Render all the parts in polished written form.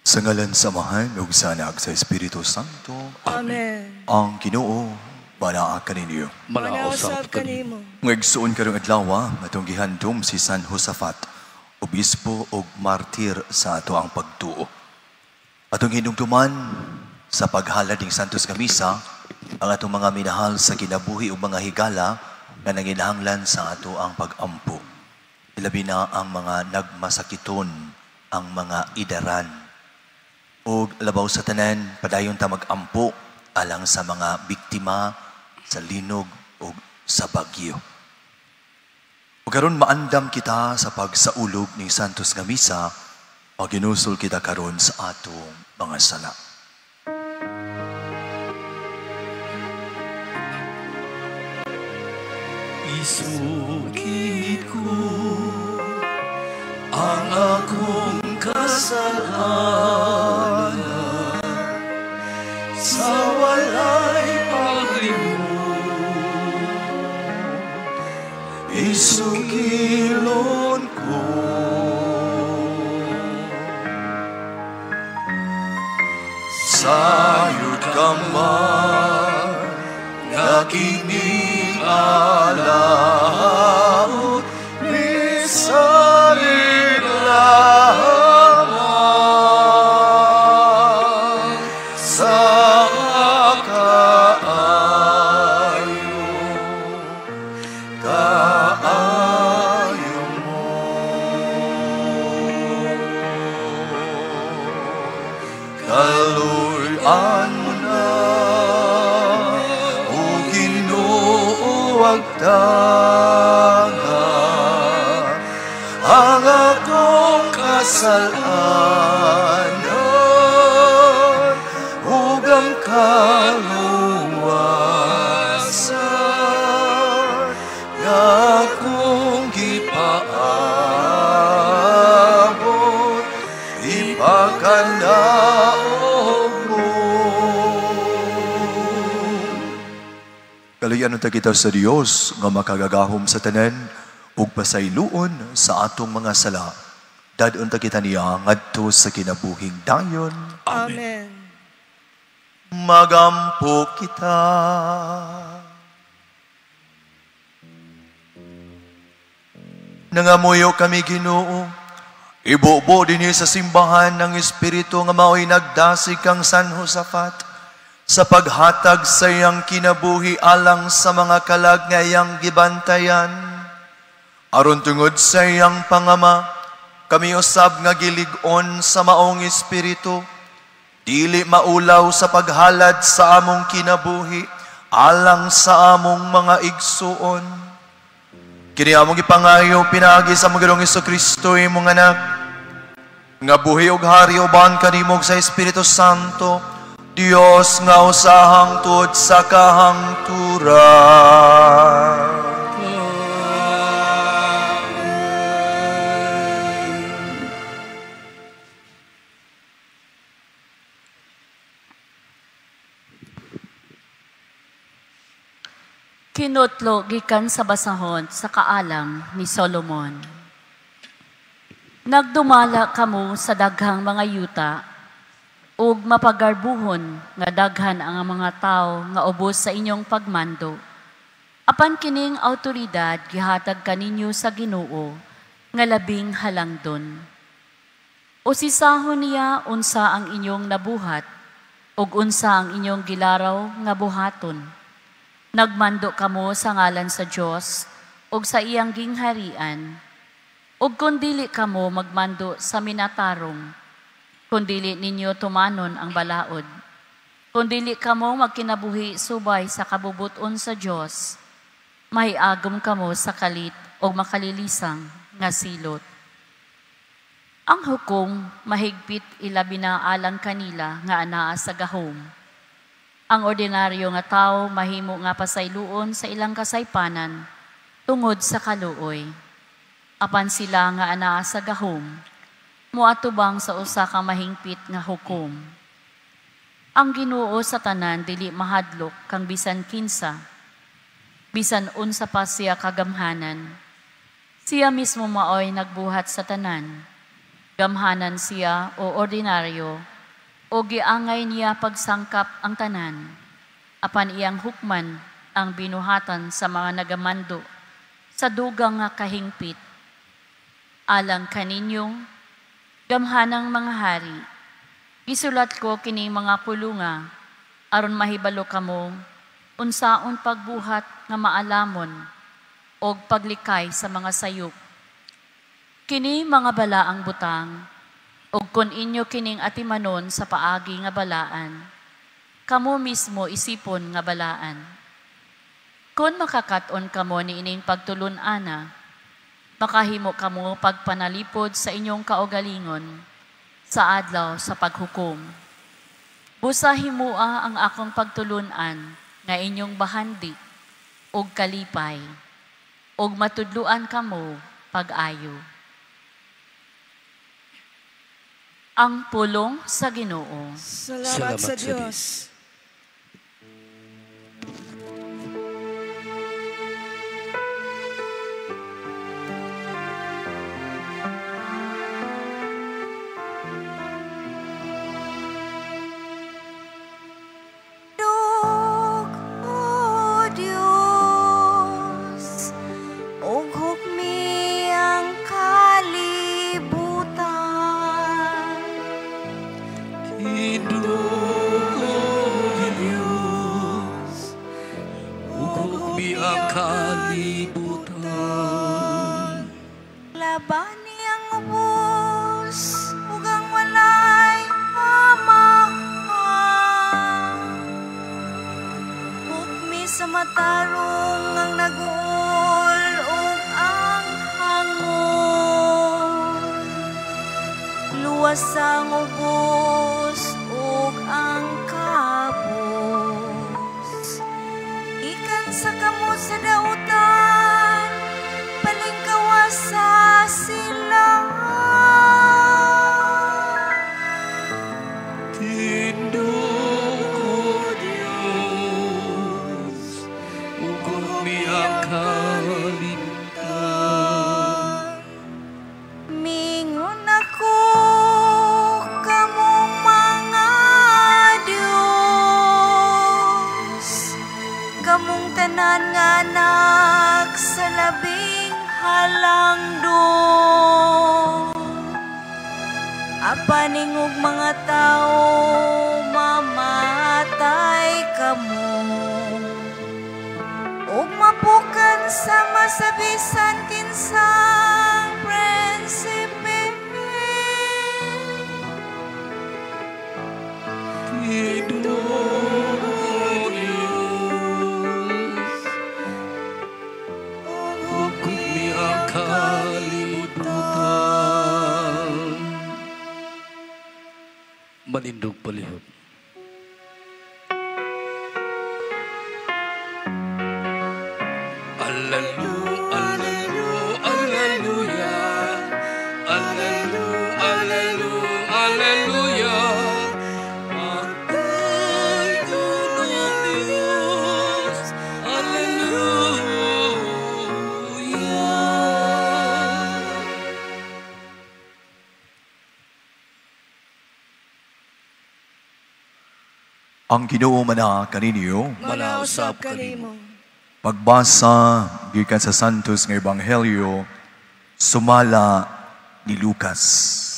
Sa ngalan sa Amahan ug sa Anak sa Espiritu Santo. Amen. Ang Ginoo manaa kaninyo. Manausab kanimo. Mga igsoon, karong adlaw atong gihandom si San Josafat, obispo ug martir sa atoang pagtuo. Atong hinumduman sa paghalad ng Santos nga Misa ang atong mga minahal sa kinabuhi ug mga higala nga nanginahanglan sa atoang pag-ampo. Ilabi na ang mga nagmasakiton, ang mga idaran. Ug labaw sa tanan, padayon ta mag-ampo alang sa mga biktima sa linog ug sa bagyo. Ug karon maandam kita sa pagsaulog ni Santos nga Misa, maginusol kita karon sa atong mga sala. Isukit ko ang akong kasalanan sa walay paglimot. Isukilon ko sayod ka man nga kining alaot bisalig lamang sa kaayo, kaayo mo. Kaluy-an mo na, o Ginoo, agtanga ang akong kasalanan ug ang kaluwasan nga akong gipaabot, ipakanaog mo. Kaluyan unta kita sa Dios nga makagagahom sa tanan ug pasayloon sa atong mga sala. Dad-on ta kita niya ngadto sa kinabuhing dayon. Amen. Magampo kita. Nangamuyo kami, Ginoo. Ibubo dinhi sa simbahan ng Espiritu nga mao'y nagdasig kang San Josafat sa paghatag sa iyang kinabuhi alang sa mga kalag nga iyang gibantayan. Aron tungod sa iyang pangama, kami usab nga gilig-on sa maong Espiritu, dili maulaw sa paghalad sa among kinabuhi alang sa among mga igsuon. Kini among gipangayo pinaagi sa among Ginoong Hesukristo, imong anak, nga buhi og hari uban kanimo sa Espiritu Santo, Dios nga usahang tuod sa kahangturan. Kinutlo gikan sa basahon sa kaalam ni Solomon. Nagdumala kamo sa daghang mga yuta ug mapagarbuhon nga daghan ang mga tawo nga ubos sa inyong pagmando. Apan kining awtoridad gihatag kaninyo sa Ginoo nga labing halangdon. Usisahon niya unsa ang inyong nabuhat ug unsa ang inyong gilaraw nga buhaton. Nagmando kamo sa ngalan sa Dios ug sa iyang gingharian. Ug kun dili kamo magmando sa minatarong, kun dili ninyo tumanon ang balaod, kun dili kamo magkinabuhi subay sa kabubuton sa Dios, mahiagom kamo sa kalit o makalilisang nga silot. Ang hukom mahigpit ilabi na alang kanila nga anaa sa gahom. Ang ordinaryo nga tao mahimo nga pasayloon sa ilang kasaypanan tungod sa kaluoy. Apan sila nga anaa sa gahom, moatubang sa usa ka mahingpit nga hukom. Ang Ginoo sa tanan dili mahadlok kang bisan kinsa, bisan unsa pa siya kagamhanan. Siya mismo maoy nagbuhat sa tanan. Gamhanan siya o ordinaryo, o giangay niya pagsangkap ang tanan. Apan iyang hukman ang binuhatan sa mga nagamando sa dugang nga kahingpit. Alang kaninyong gamhanang mga hari, gisulat ko kining mga pulunga aron mahibalo kamo unsaon pagbuhat nga maalamon og paglikay sa mga sayop. Kini mga balaang butang, ug kun inyo kining atimanon sa paagi nga balaan, kamo mismo isipon nga balaan. Kun makakat-on kamo niining pagtulun-ana, makahimo kamo pagpanalipod sa inyong kaugalingon sa adlaw sa paghukom. Busa himua ang akong pagtulun-an nga inyong bahandi og kalipay, og matudluan kamo pag-ayo. Ang pulong sa Ginoo. Salamat sa Dios. Manindog palihog. Alleluia, alleluia, alleluia, alleluia, alleluia. Patay ng Diyos, alleluia. Ang Ginoo mana kaninyo. Manausap kanimo. Pagbasa gikan sa Santos nga Ebanghelyo sumala ni Lucas.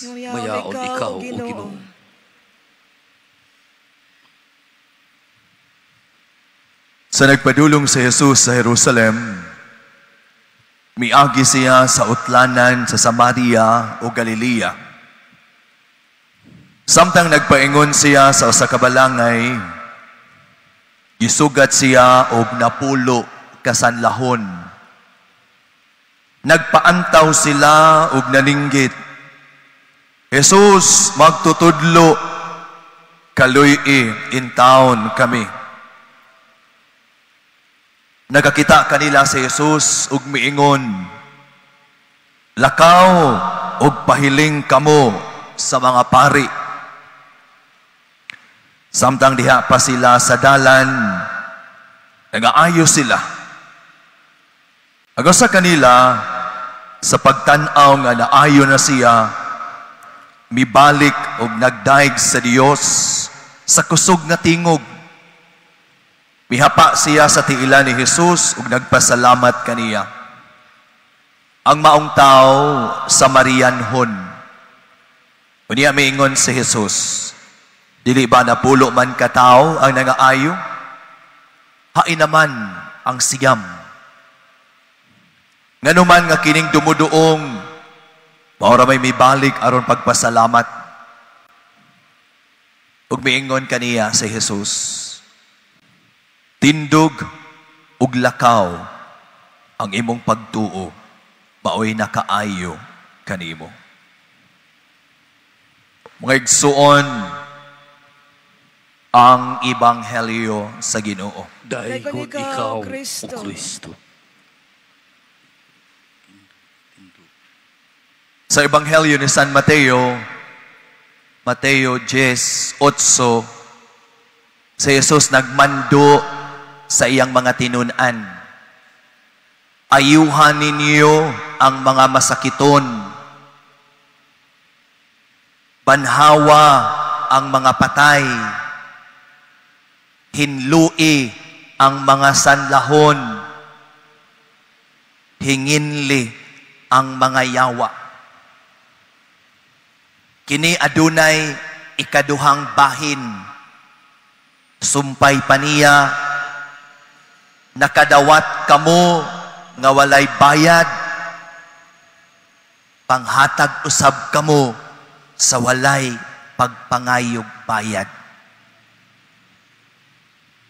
Mayaon ikaw, o Ginoo. Sa nagpadulong si Jesus sa Jerusalem, miagi siya sa utlanan sa Samaria o Galilea. Samtang nagpaingon siya sa usa ka balangay, gisugat siya og napulo ka sanlahon. Nagpaantaw sila og naninggit, Jesus, magtutudlo, kaluy-i in town kami. Nagakita kanila si Jesus og miingon, lakaw og pahiling kamo sa mga pari. Samtang diha pa sila sa dalan, nag-aayos sila. Agos sa kanila, sa pagtan-aw nga naayo na siya, Mibalik og nagdayeg sa Dios sa kusog nga tingog. Mihapa siya sa tiilan ni Jesus ug nagpasalamat kaniya. Ang maong tao, Samarianhon. Unya miingon si Jesus, "Dili ba 10 man ka tawo ang nangaayo? Hain naman ang 9? Nganuman nga kining dumuduong mao ra may mibalik aron pagpasalamat?" Ug miingon kaniya si Jesus, "Tindog ug lakaw, ang imong pagtuo maoy nakaayo kanimo." Mga igsuon, ang ebanghelyo sa Ginoo. Daygon Daygon ikaw, ikaw, O Kristo. Kristo. Sa ebanghelyo ni San Mateo, Mateo 10:8, si Jesus nagmando sa iyang mga tinun-an. "Ayuhan ninyo ang mga masakiton. Banhawa ang mga patay. Hinlui ang mga sanlahon. Hinginli ang mga yawa." Kini adunay ikaduhang bahin. Sumpay pa niya, "Nakadawat kamo nga walay bayad, panghatag usab kamo sa walay pagpangayog bayad."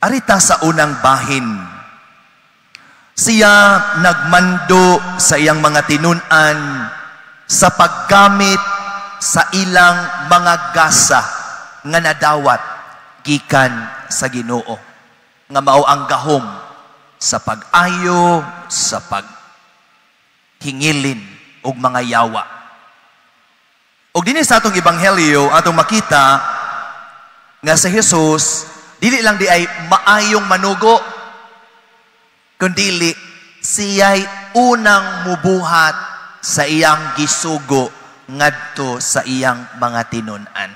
Arita sa unang bahin, siya nagmando sa iyang mga tinun-an sa paggamit sa ilang mga gasa nga nadawat gikan sa Ginoo, nga mao ang gahom sa pag-ayo, sa paghingilin og mga yawa. Og dinhi sa atong ebanghelyo, atong makita nga si Jesus dili lang diay maayong manugo, kundili siya'y unang mubuhat sa iyang gisugo ngadto sa iyang mga tinun-an.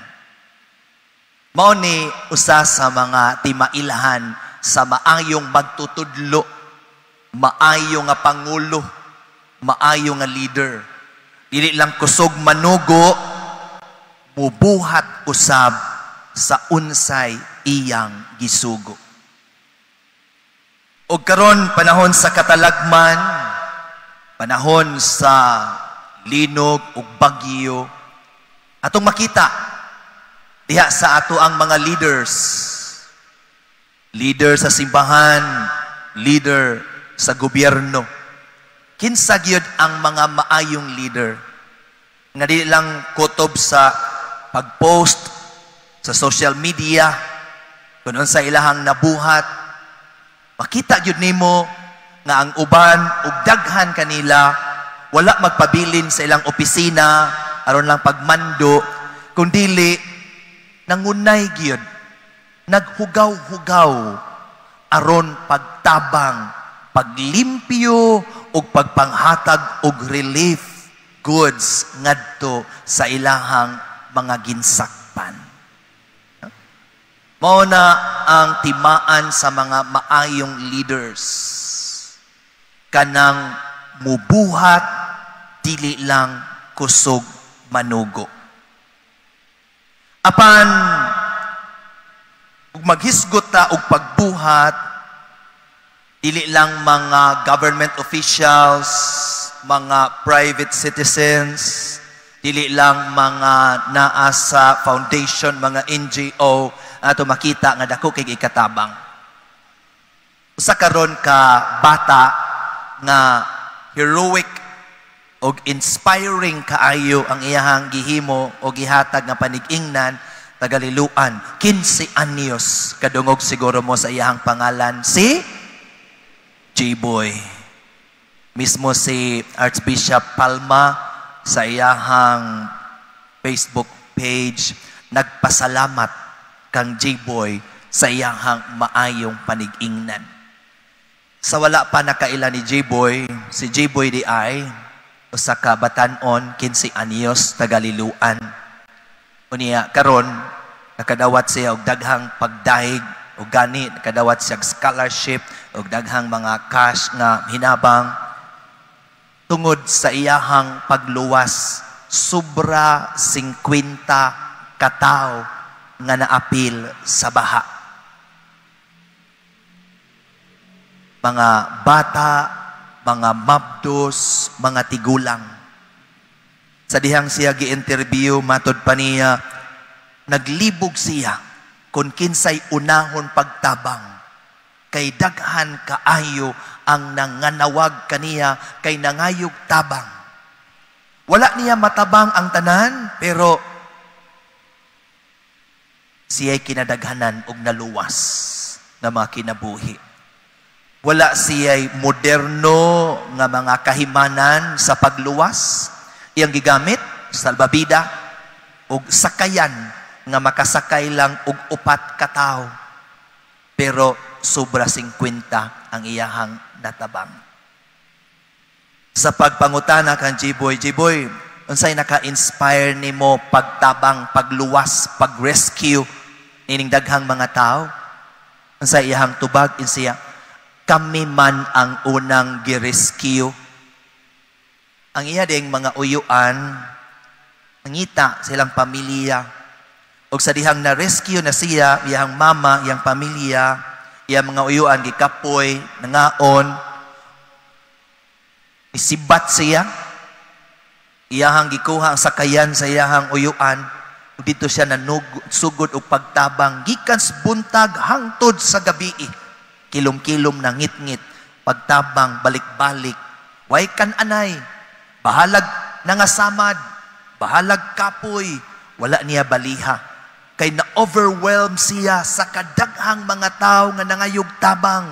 Mao ni usa sa mga timailhan sa maayong magtutudlo, maayo nga pangulo, maayo nga leader. Dili lang kusog manugo, mubuhat usab sa unsay iyang gisugo. Og karon, panahon sa katalagman, panahon sa linog ug bagyo, atong makita diha sa ato ang mga leaders. Leader sa simbahan, leader sa gobyerno. Kinsa gyud ang mga maayong leader? Nga di lang kutob sa pag-post sa social media, kung unsa ilahang nabuhat, makita gyud nimo nga ang uban ug daghan kanila wala magpabilin sa ilang opisina aron lang pagmando, kundili nangunay gyud, naghugaw-hugaw aron pagtabang, paglimpyo ug pagpanghatag og relief goods ngadto sa ilahang mga ginsakpan. Mao na ang timaan sa mga maayong leaders. Kanang mubuhat, dili lang kusog manugo. Apan ug maghisgot ta og pagbuhat, dili lang mga government officials, mga private citizens, dili lang mga naa sa foundation, mga NGO, ato makita nga dako kay ikatabang. Usa karon ka bata nga heroic og inspiring kaayo ang iyahang gihimo o gihatag nga panig-ingnan, taga Liloan, 15 anyos, kadungog siguro mo sa iyahang pangalan, si J-Boy. Mismo si Archbishop Palma sa iyahang Facebook page nagpasalamat kang J-Boy sa iyahang maayong panig-ingnan. Sa wala pa nakaila ni J-Boy, si J-Boy diay usa ka batan-on, 15 anyos, taga Liloan. Unya karon nakadawat siya og daghang pagdahig og gani nakadawat siya og scholarship og daghang mga cash nga hinabang tungod sa iyahang pagluwas, sobra 50 katawo nga naapil sa baha. Mga bata, mga mabdos, mga tigulang. Sa dihang siya gi-interview, matod pa niya, naglibog siya kung kinsay unahon pagtabang. Kay daghan kaayo ang nanganawag kaniya kay nangayog tabang. Wala niya matabang ang tanan, pero siya'y kinadaghanan og naluwas nga mga kinabuhi. Wala siya'y moderno nga mga kahimanan sa pagluwas. Iyang gigamit, salbabida, og sakayan nga makasakay lang og 4 ka tawo. Pero sobra 50 ang iyahang natabang. Sa pagpangutana kang Jiboy, Jiboy, unsay naka-inspire nimo pagtabang, pagluwas, pag-rescue nining daghang mga tao? Unsay iyahang tubag insiya? Kami man ang unang gi-rescue. Ang iya ding mga uyuan, nangita silang pamilya. Og sa dihang na-rescue na siya, iyang mama, iyang pamilya, iyang mga uyuan, gikapoy, nangaon, isibat siya, iyahang gikuha ang sakayan sa iyahang uyuan, ug dito siya sugod og pagtabang, gikan sa buntag hangtod sa gabi, kilom-kilom na ngit-ngit, pagtabang, balik-balik, way kan anay, bahalag nangasamad, bahalag kapoy, wala niya baliha. Kay na-overwhelm siya sa kadaghang mga tao nga nangayog tabang.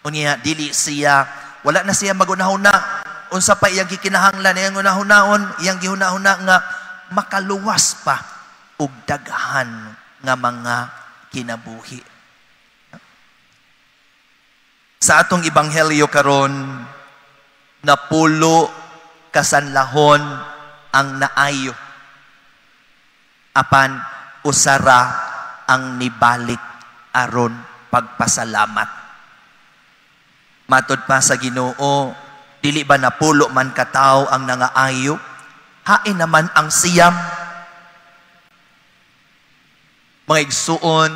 Unya, dili siya, wala na siya magunahuna. Unsa pa iyang gikinahanglan, iyang gunahunaon, iyang gihunahuna nga makaluwas pa og daghan nga mga kinabuhi. Sa atong ebanghelyo karon, napulo kasanlahon ang naayo. Apan usara ang nibalik aron pagpasalamat. Matod pa sa Ginoo, dili ba napulo man katawo ang nangaayo? Hain naman ang siyam. Mga igsuon,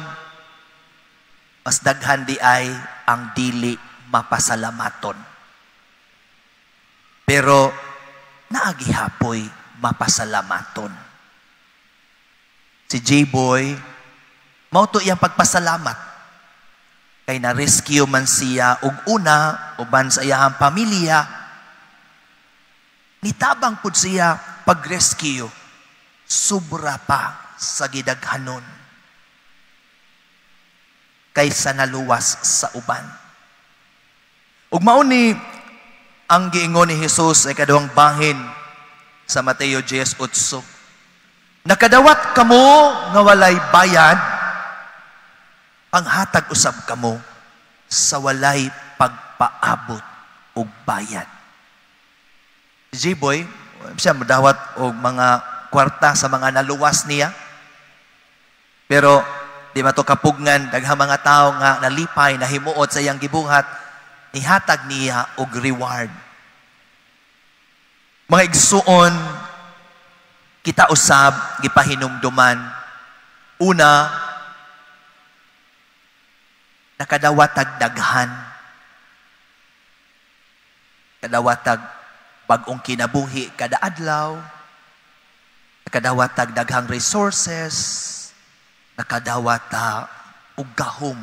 mas daghan di ay ang dili mapasalamaton. Pero naagihapoy mapasalamaton. Si J-Boy, mao to iyang pagpasalamat. Kay na-rescue man siya og una, uban sa iyang pamilya, nitabang pud siya pag-rescue, sobra pa sa gidaghanon kaysa naluwas sa uban. Ug mao ni ang giingon ni Jesus ay kaduhang bahin sa Mateo 18. Nakadawat kamo nga walay bayad, panghatag usab kamo sa walay pagpaabot og bayad. Si J-Boy, siya modawat og mga kwarta sa mga naluwas niya. Pero di man to kapugngan, daghang mga tao nga nalipay, nahimuot sa iyang gibuhat, nihatag niya og reward. Mga igsuon, kita usab gipahinumduman. Una, nakadawatag daghan. Kadawatag bag-ong kinabuhi kada adlaw. Nakadawatag daghang resources. Nakadawata og gahom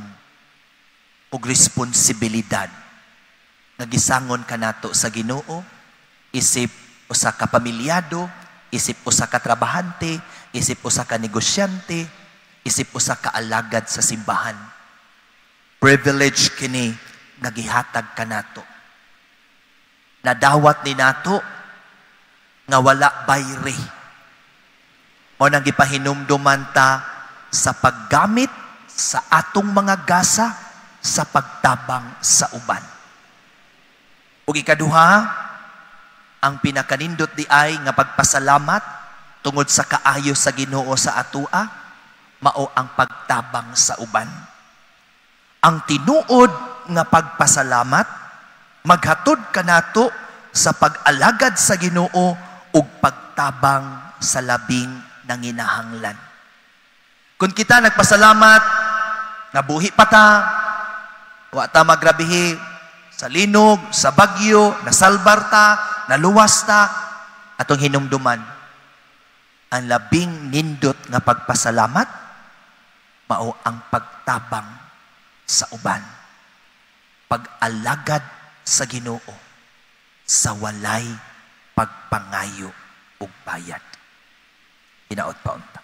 og responsibilidad. Nagisangon kanato sa Ginoo, isip usa ka pamilyado, isip usa ka trabahante, isip usa ka negosyante, isip usa ka alagad sa simbahan. Privilege kini nga gihatag kanato. Nadawat ni nato nga wala bayre. Mao nang gipahinumduman ta sa paggamit sa atong mga gasa sa pagtabang sa uban. Ug ikaduha, ang pinakanindot di ay nga pagpasalamat tungod sa kaayo sa Ginoo sa atua mao ang pagtabang sa uban. Ang tinuod nga pagpasalamat maghatod kanato sa pag-alagad sa Ginoo ug pagtabang sa labing nanginahanglan. Kung kita nagpasalamat, nabuhi pa ta, wa ta magrabihi sa linog, sa bagyo, nasalbar ta, naluwas ta, atong hinumduman, ang labing nindot nga pagpasalamat, mao ang pagtabang sa uban. Pag-alagad sa Ginoo sa walay pagpangayo ug bayad. Hinaot pa unta.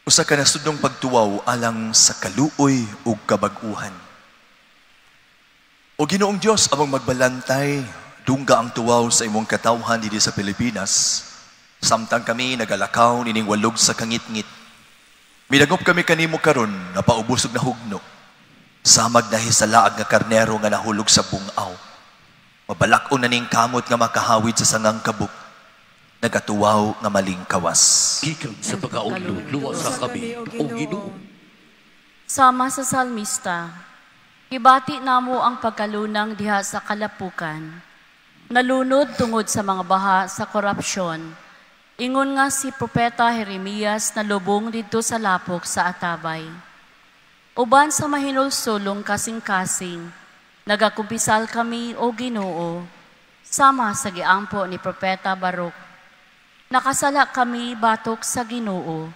Usa ka nasudnong pagtuwaw alang sa kaluoy ug kabag-uhan. O Ginoong Dios, among magbalantay, dungga ang tuwaw sa imong katawhan dinhi sa Pilipinas, samtang kami nagalakaw nining walog sa kangitngit. Midagop kami kanimo karon nga paubos og nahugno, samag nahisalaag nga karnero nga nahulog sa bungaw. Mabalak-on na ning kamot nga makahawid sa sangang kabuk, nagatuwaw nga malingkawas. Gikan sa pagkaunlod, luwasa kami, o Ginoo. Sama sa salmista, gibati namo ang pagkalunang diha sa kalapukan. Nalunod tungod sa mga baha sa korupsyon. Ingon nga si Propeta Jeremias nalubong didto sa lapok sa Atabay. Uban sa mahinulsulong kasing-kasing, nagakumpisal kami, o Ginoo, sama sa giampo ni Propeta Baruk. Nakasala kami batok sa Ginoo,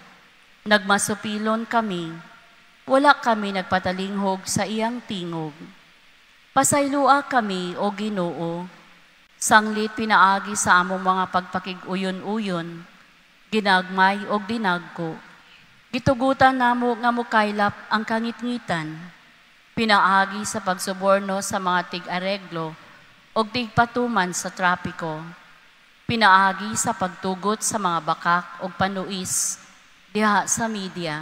nagmasupilon kami, wala kami nagpatalinghog sa iyang tingog. Pasaylua kami, o Ginoo, sanglit pinaagi sa among mga pagpakig-uyon-uyon, ginagmay og dinagko. Gitugutan namo nga mukaylap ang kangitngitan, pinaagi sa pagsuborno sa mga tig-areglo og tigpatuman sa trapiko. Pinaagi sa pagtugot sa mga bakak og panuis diha sa media.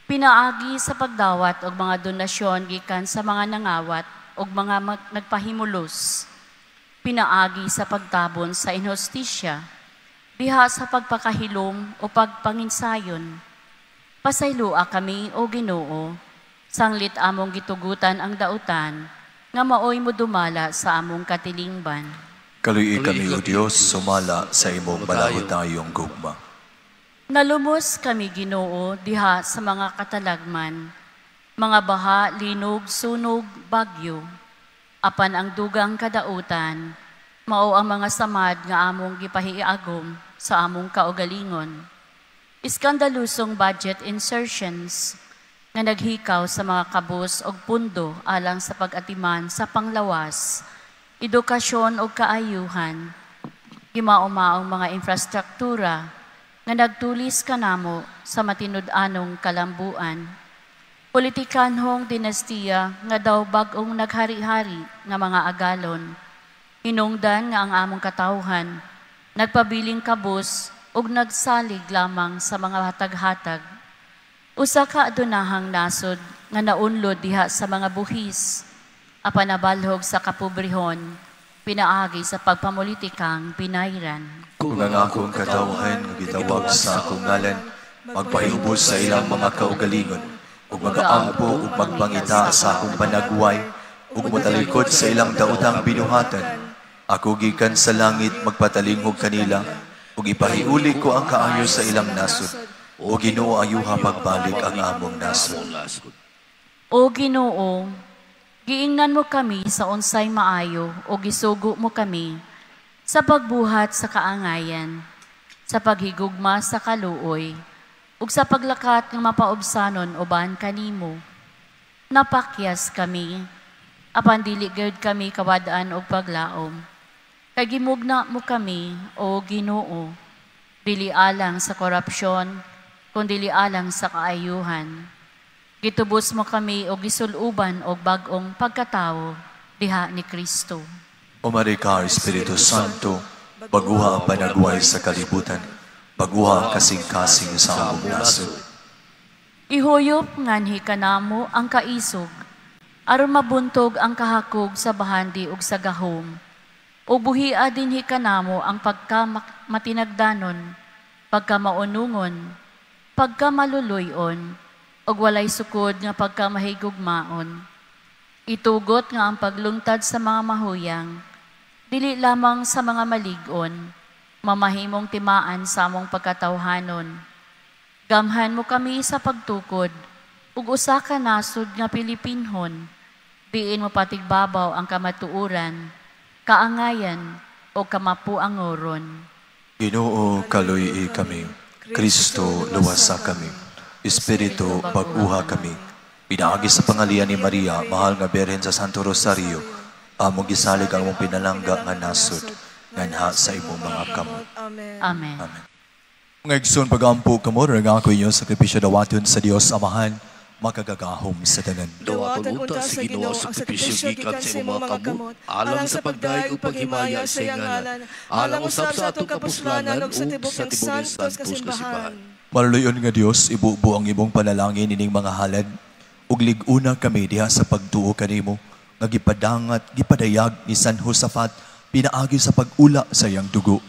Pinaagi sa pagdawat og mga donasyon gikan sa mga nangawat og mga nagpahimulos. Pinaagi sa pagtabon sa inhustisya, diha sa pagpakahilom o pagpanginsayon. Pasaylua kami, o Ginoo, sanglit among gitugutan ang dautan, nga maoy modumala sa among katilingban. Kaluyi kami, O Dios, sumala sa imong balahutayong gugma. Nalumos kami, Ginoo, diha sa mga katalagman, mga baha, linog, sunog, bagyo. Apan ang dugang kadautan, mao ang mga samad nga among gipahiagom sa among kaugalingon. Iskandalusong budget insertions nga naghikaw sa mga kabus og pundo alang sa pag-atiman sa panglawas, edukasyon og kaayuhan, gimao-maong mga infrastruktura nga nagtulis kanamo sa matinud-anong kalambuan. Politikanhong dinastiya nga daw bag-ong naghari-hari nga mga agalon, hinungdan nga ang among katawhan, nagpabiling kabus ug nagsalig lamang sa mga hatag-hatag. Usa ka adunahang nasod nga naunlod diha sa mga buhis, apan nabalhog sa kapobrehon, pinaagi sa pagpamulitikang binayran. Kung ang akong katawhan nga gitawag sa akong ngalan, magpahibos sa ilang mga kaugalingon, ug magaampo ug magpangita sa akong panagway, ug motalikod sa ilang daotang binuhatan, ako gikan sa langit magpatalinghog kanila, ug ipahiuli ko ang kaayo sa ilang nasod. O Ginoo, ayuha pagbalik ang among nasod. O Ginoo, giingnan mo kami sa unsay maayo o gisugo mo kami sa pagbuhat sa kaangayan, sa paghigugma sa kaluoy, ug sa paglakat nga mapaubsanon uban kanimo. Napakyas kami, apan dili gyud kami kawad-an og paglaom. Kay gimugna mo kami, o Ginoo, dili alang sa korupsyon, kundili alang sa kaayuhan. Gitubos mo kami og gisuluban og bag-ong pagkatawo diha ni Kristo. O Marika, Espiritu Santo, Baguha ang panagway sa kalibutan. Baguha ang kasing-kasing sa among nasod. Ihuyop nganhi kanamo ang kaisog, aron mabuntog ang kahakog sa bahandi ug sa gahom. Ug buhia dinhi kanamo ang pagka matinagdanon, pagkamaunungon, pagkamaluluy-on, ug walay sukod nga pagkamahigugmaon. Itugot nga ang paglungtad sa mga mahuyang, dili lamang sa mga malig-on, mamahimong timaan sa among pagkatawhanon. Gamhan mo kami sa pagtukod, ug usa ka nasod nga Pilipinhon, diin mo patigbabaw ang kamatuoran, kaangayan, o kamapuangoron. Ginoo, kaluy-i kami. Kristo, luwasa kami. Espiritu, bag-uha kami. Pinaagi sa pangalian ni Maria, mahal nga Birhen sa Santo Rosario, among gisalig ang among pinalangga nga nasod, nganha sa imong mga kamot. Amen. Amen. Amen. Mga igsoon, pagampo kamo, nga ako inyong sakripisyo dawaton sa Dios Amahan, makagagahom sa tanan. Dawaton unta sa Ginoo ang sakripisyo gikan sa imong mga kamot, alang sa pagdayeg ug paghimaya sa iyang ngalan, alang usab sa atong kapuslanan ug sa tibuok niyang santos kasimbahan. Maluluyon nga Dios, ibubo ang imong panalangin ining mga halad, ug lig-una kami diha sa pagtuo kanimo, nga gipadangat, gipadayag ni San Josafat, pinaagi sa pag-ula sa iyang dugo.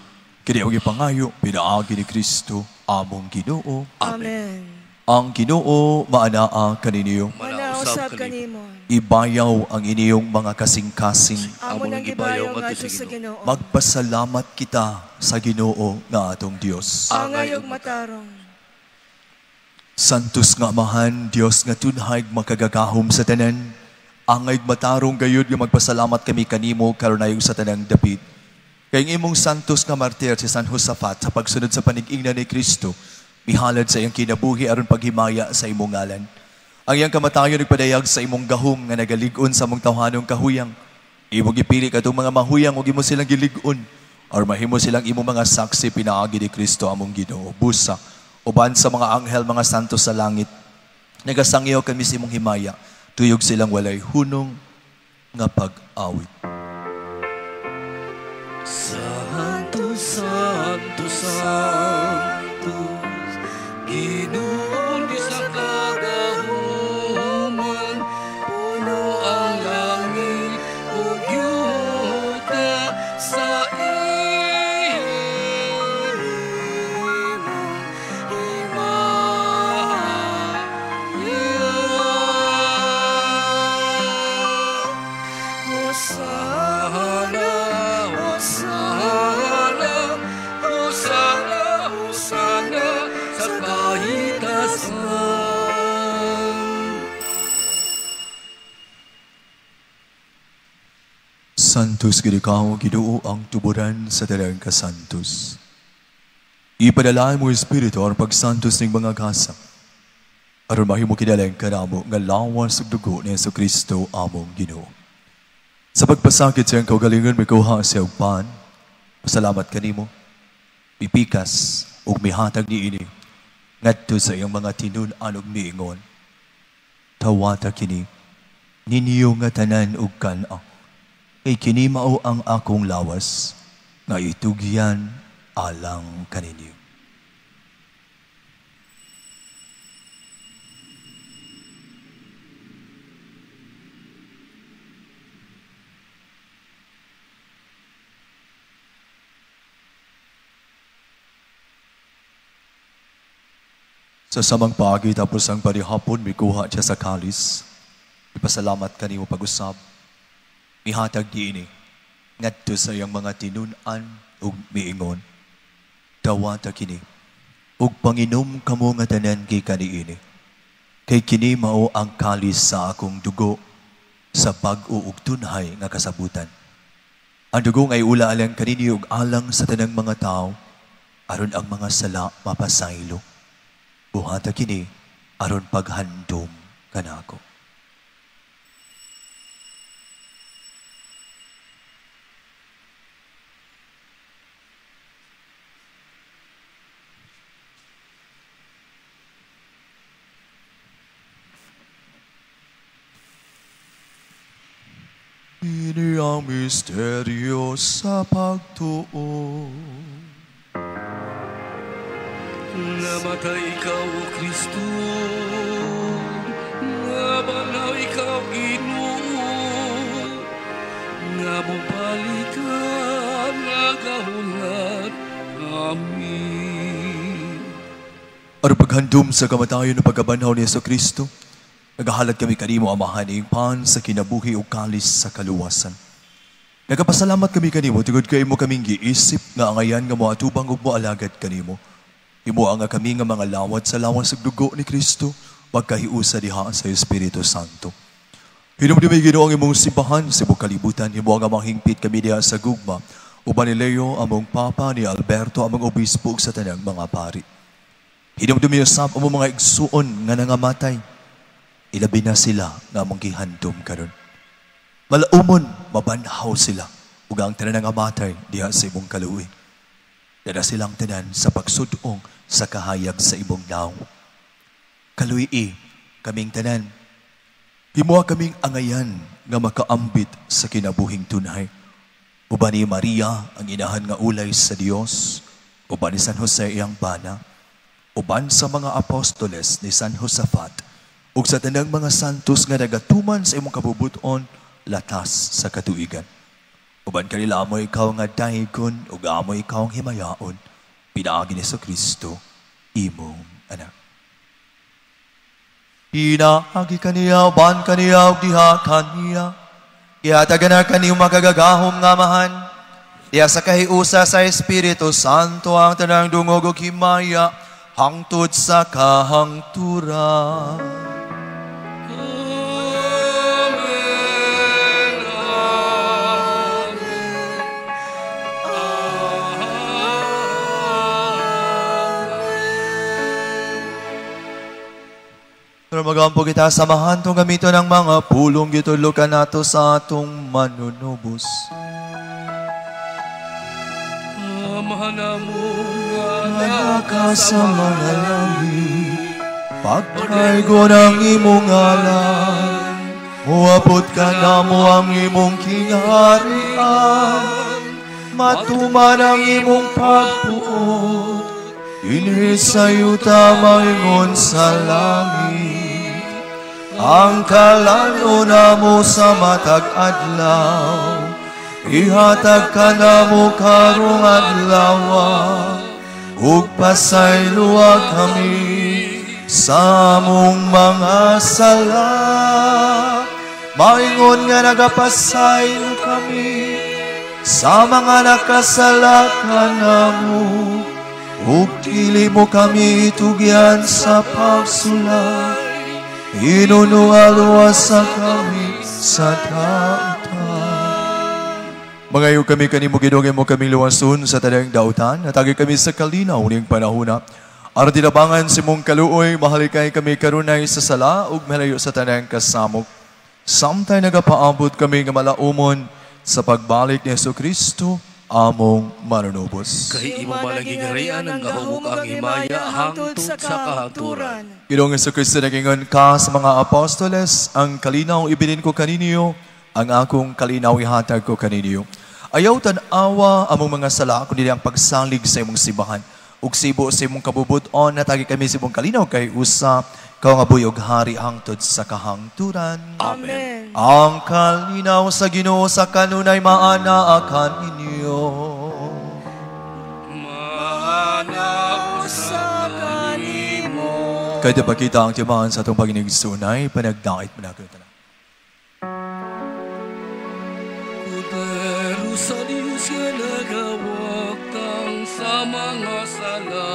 Kini ang ipangayo, pinaagi ni Kristo, among Ginoo. Amen. Ang Ginoo maanaa kaninyo. Manausab kanimo. Ibayaw ang inyong mga kasing-kasing. Amo nang gibayaw ngadto sa Ginoo. Magpasalamat kita sa Ginoo nga atong Dios. Angay ug matarong. Santos nga Amahan, Dios nga tunhay makagagahom sa tanan. Angay matarong gayud nga magpasalamat kami kanimo karunayong sa tanang dapit. Kay ang imong santos nga martir si San Josafat sa pagsunod sa panig-ingna ni Kristo, mihalad sa iyang kinabuhi aron paghimaya sa imong ngalan. Ang iyang kamatayon nagpadayag sa imong gahom nga nagalig-on sa among tawhanong kahuyang. Imong gipili katong mga mahuyang ug imo silang gilig-on or mahimo silang imong mga saksi pinaagi ni Kristo among Ginoo. Busa uban sa mga anghel, mga santo sa langit, nagasangyaw kami sa imong himaya, tuyog silang walay hunong nga pag-awit. Santo, Santo, Santo, Ginoo Dios sa kagahuman, puno ang langit ug yuta sa imong himaya. Hosana, Hosana, Hosana, Hosana sa kahitasan. Santos gid ikaw, Ginoo, ang tuburan sa tanang kasantos. Ipadala mo Espiritu aron pagsantos ning mga gasa. Aron mahimo kinalang kanamo nga lawas ug dugo ni Hesukristo among Ginoo. Sa pagpasakit sa iyang kaugalingon, mikuha siya og pan. Pasalamat kanimo. Mipikas ug mihatag niini ngadto sa iyang mga tinun-an ug miingon. Tawata kini ninyo nga tanan ug kan-a. Kay kini mao ang akong lawas nga itugyan alang kaninyo. Sa samang paagi tapos ang parihapon, mikuha siya sa kalis. Ipasalamat kanimo pag-usab. Mihatag niini ngadto sa iyang mga tinun-an ug miingon. Dawata kini ug panginom kamo nga tanan gikan niini. Kay kini mao ang kalis sa akong dugo sa bag-o ug tunhay nga kasabutan. Ang dugo nga iula alang kaninyo ug alang sa tanang mga tawo aron ang mga sala mapasaylo. Buhata kini aron paghandom kanako. Kini ang misteryo sa pagtuo. Namatay ikaw, O Kristo, nabanhaw ikaw, Ginoo, nga mobalik ka, nagahulat kami. Aron paghandom sa kamatayon ug pagkabanhaw ni Hesus Kristo, nagahalad kami kanimo, Amahan, ing pan sa kinabuhi ug kalis sa kaluwasan. Nagapasalamat kami kanimo tungod kay imo kaming giisip nga angayan nga moatubang ug moalagad kanimo. Himoa nga kami nga mga lawat sa lawas ug dugo ni Kristo, magkahiusa diha sa Espiritu Santo. Hinumdumi, Ginoo, ang imong simbahan sa tibuok kalibutan, himoa nga mahingpit kami diha sa gugma, uban ni Leo among Papa, ni Alberto among Obispo ug sa tanang mga pari. Hinumdumi usab among mga igsuon nga nangamatay. Ilabi na sila nga among gihandom karon. Malaumon, mabanhaw sila ug ang tanan nangamatay diha sa imong kaluoy. Dala silang tanan sa pagsudong sa kahayag sa imong nawong. Kaluy-i kaming tanan. Himoa kaming angayan nga makaambit sa kinabuhing tunay. Uban ni Maria ang inahan nga ulay sa Dios, uban ni San Jose iyang bana, uban sa mga apostoles ni San Josafat, ug sa tanang mga santos nga nagatuman sa imong kabubuton latas sa katuigan. Uban kanila amo ikaw nga daygon ug amo ikaw ang himayaon, pinaagi ni Kristo, imong anak. Pinaagi kaniya, uban kaniya, ug diha kaniya. Ihatagan na kaniyong makagagahom nga Amahan. Diha sa kahiusa sa Espiritu Santo ang tanang dungog ug himaya hangtod sa kahangturan. Amen. Amen. Amen. Pero magampo kita, samahan tong gamiton ng mga pulong gitudlo kanato sa atong manunubos. Amahan namo nga Naka sa mga langit, pagdaygon ang imong ngalan, muabot kanamo ang imong kingharian, matuman ang imong pagbuot, dinhi sa yuta maingon sa langit. Ang kalan-on namo sa matag adlaw, ihatag kanamo karong adlaw, ug pasayloa kami sa among mga sala, maingon nga nagapasaylo kami sa mga nakasala kanamo, ug dili mo kami itugyan sa pagsulay, hinunoa luwasa kami sa dautan. Mangayo kami kanimo, Ginoo, imo kaming luwason sa tanang dautan, hatagi kami sa kalinaw ning panahona. Aron tinabangan sa imong kaluoy, mahalikay kami karunay sa sala ug malayo sa tanang kasamok. Samtang nagapaabot kami nga malaumon sa pagbalik ni Hesus Kristo, among manunubos. Kay imo man ang gingharian, ang gahom ug ang himaya hangtod sa kahangturan. Ginoong Hesus Kristo, nagingon ka sa mga apostoles, "Ang kalinaw ibilin ko kaninyo, ang akong kalinaw ihatag ko kaninyo. Ayaw tan-awa among mga sala, kundi ang pagsalig sa imong simbahan. Ug sibo sa imong kabubuton, hatagi kami sa imong kalinaw kahiusa, ikaw nga buhi ug hari hangtod sa kahangturan." Amen. Ang kalinaw sa Ginoo sa kanunay maana kaninyo. Maana Sa kanimo. Kaya pakita ang timaan sa atong paginigsunay, panagdait manakot na. Kordero sa Diyos nga nagawaktang sa mga sala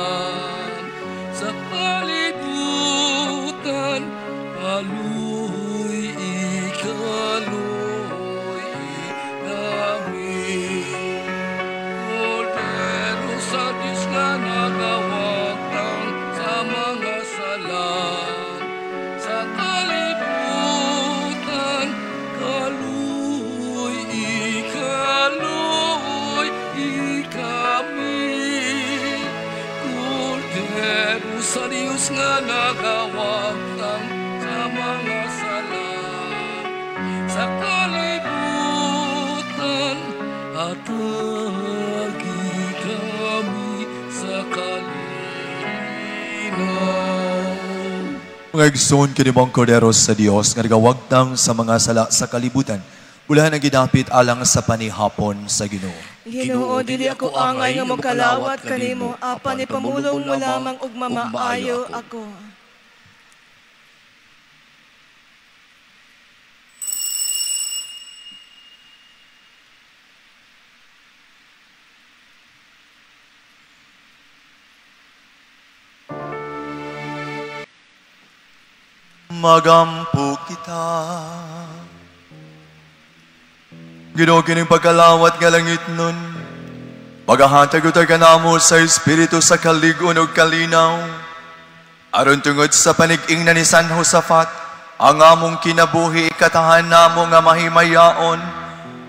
sa kalibutan, kaluoy kaluoy kami. Kordero sa Diyos nga nagawaktang sa mga sala sa kalibutan, kaluoy kaluoy kami. Kordero sa Diyos nga nagawaktang sa mga sala sa kalibutan. Hatagi kami sa kalinaw. Mga igsoon, kini mao ang Kordero sa Dios nga nagawagtang sa mga sala sa kalibutan. Bulahan ang gidapit alang sa panihapon sa Ginoo. Ginoo, dili ako angay nga mokalawat kanimo, apan ipamulong mo lamang ug mamaayo ako. Magampo kita. Ginoo, kining pagkalawat nga langit nun, pagahatag utay kanamo sa Espiritu sa kalig-on ug kalinaw. Aron tungod sa panig-ingna ni San Josafat, ang among kinabuhi ikatahan namo nga mahimayaon,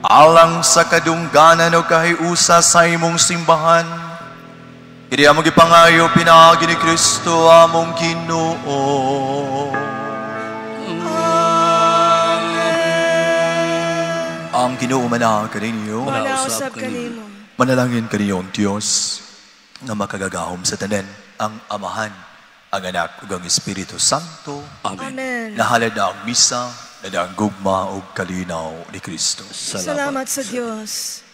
alang sa kadungganan ug kahiusa sa imong simbahan. Kini among gipangayo pinaagi ni Kristo among Ginoo. Ang Ginoo manaa kaninyo. Manausap kanimo. Manalangin kaniyo ang Dios nga makagagahom sa tanan, ang Amahan, ang Anak ug ang Espiritu Santo. Amen. Amen. Nahalad na ang misa, na ang gugma ug kalinaw ni Kristo. Salamat sa Dios.